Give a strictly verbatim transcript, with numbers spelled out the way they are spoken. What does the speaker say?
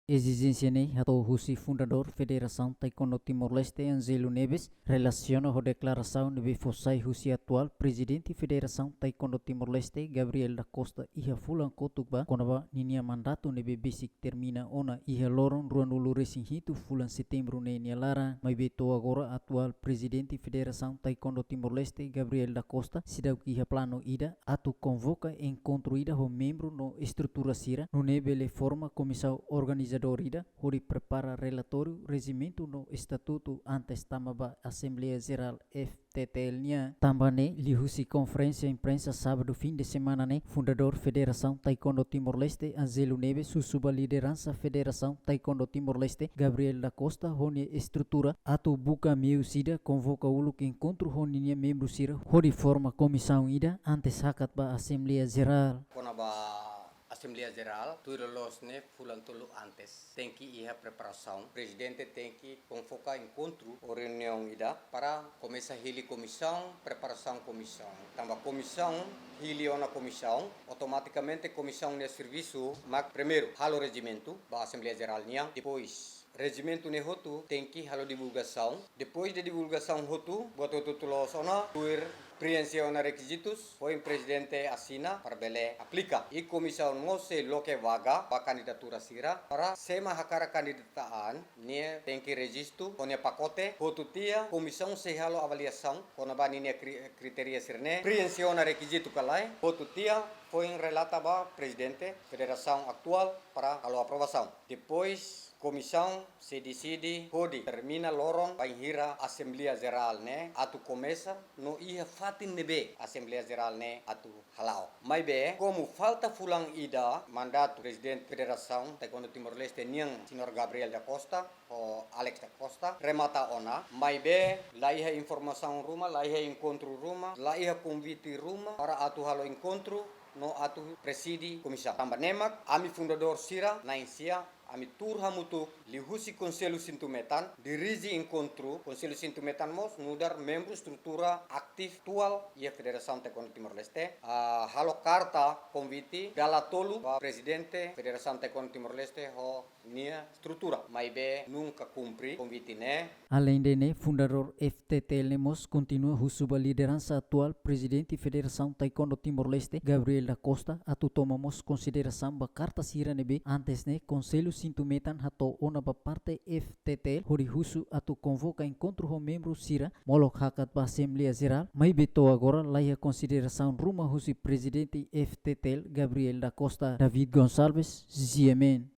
Ezijénsia ne'e hato'o husi fundadór Federasaun Taekwondo Timor-Leste, Angelo Neves, relasiona ho deklarasaun ne'ebé fó sai husi atuál Prezidente Federasaun Taekwondo Timor-Leste, Gabriel da Costa, iha fulan kotuk ba, kona-ba ninia mandatu ne'ebé besik termina ona iha loron ruanulu-resin-hitu fulan Setembru ne'e nia laran. Maibé to'o agora atuál Prezidente Federasaun Taekwondo Timor-Leste, Gabriel da Costa, seidauk iha planu ida atu konvoka enkontru ida ho membru no estrutura sira, nune'e bele forma komisaun organizadór ida hodi prepara relatóriu, rejimentu no estatutu antes tama ba Asembleia Jerál F T T L nian. Tanba ne'e, liuhusi konferénsia imprensa sábadu fim de semana ne'e, fundadór Federasaun Taekwondo Timor-Leste, Angelo Neves, husu ba lideransa Federasaun Taekwondo Timor-Leste, Gabriel da Costa, ho nia estrutura atu buka meius ida konvoka uluk enkontru ho ninia membru sira hodi forma komisaun ida antes hakat ba Asembleia Jerál. Kona-ba Asembleia Jerál, tuir loloos ne'e fulan tolu antes, tenke iha preparasaun. Prezidente tenke konvoka enkontru ou reuniaun ida para komesa hili komisaun, preparasaun komisaun. Tanba komisaun, hili ona komisaun, automatikamente komisaun nia servisu mak primeiru halo rejimentu ba Asembleia Jerál nian, depois rejimentu ne'e hotu tenke halo divulgasaun. Depois de divulgasaun hotu, buat hotu-hotu loos ona, tuir preenxe ona rekizitus, foin prezidente asina para bele aplika. I komisaun mós sei loke vaga ba kandidatura sira, para sé mak hakarak kandidata an, nia tenke rejistu ho nia pakote, hotu tiha komisaun sei halo avaliasaun kona-ba ninia kri-, kritéria sira-ne'e, preenxe ona rekizitu ka lae, hotu tiha foin relata ba prezidente federasaun atuál para halo aprovasaun. Depois, komisaun sei deside hodi termina loron bainhira Asembleia Jerál ne'e atu komesa no iha fatin ne'ebé Asembleia Jerál ne'e atu hala'o. Maibé, komu falta fulan ida mandatu Prezidente Federasaun Taekwondo Timor-Leste nian, Señór Gabriel da Costa ho Alex da Costa, remata ona, maibé la iha informasaun ruma, la iha enkontru ruma, la iha konvite ruma para atu halo enkontru no atu prezide komisaun. Tanba ne'e mak ami fundadór sira na'in-sia, ami tuur hamutuk liuhusi Konsellu Sintu Metan, dirije enkontru. Konsellu Sintu Metan mós nu'udar membru estrutura ativu atuál iha Federasaun Taekwondo Timor-Leste, ah, halo karta konvite dala tolu ba Prezidente Federasaun Taekwondo Timor-Leste ho nia estrutura, maibé nunka kumpre konvite ne'e. Aleinde ne'e, fundadór F T T L ne'e mós kontinua husu ba lideransa atuál Prezidente Federasaun Taekwondo Timor-Leste, Gabriel da Costa, atu toma mós konsiderasaun ba karta sira ne'ebé antes ne'e Konsellu Sintu Metan hato'o ona ba parte F T T L hodi husu atu konvoka enkontru ho membru sira molok hakat ba Asembleia Jerál, maibé to'o agora la iha konsiderasaun ruma husi Prezidente F T T L, Gabriel da Costa. David Gonçalves, G M N.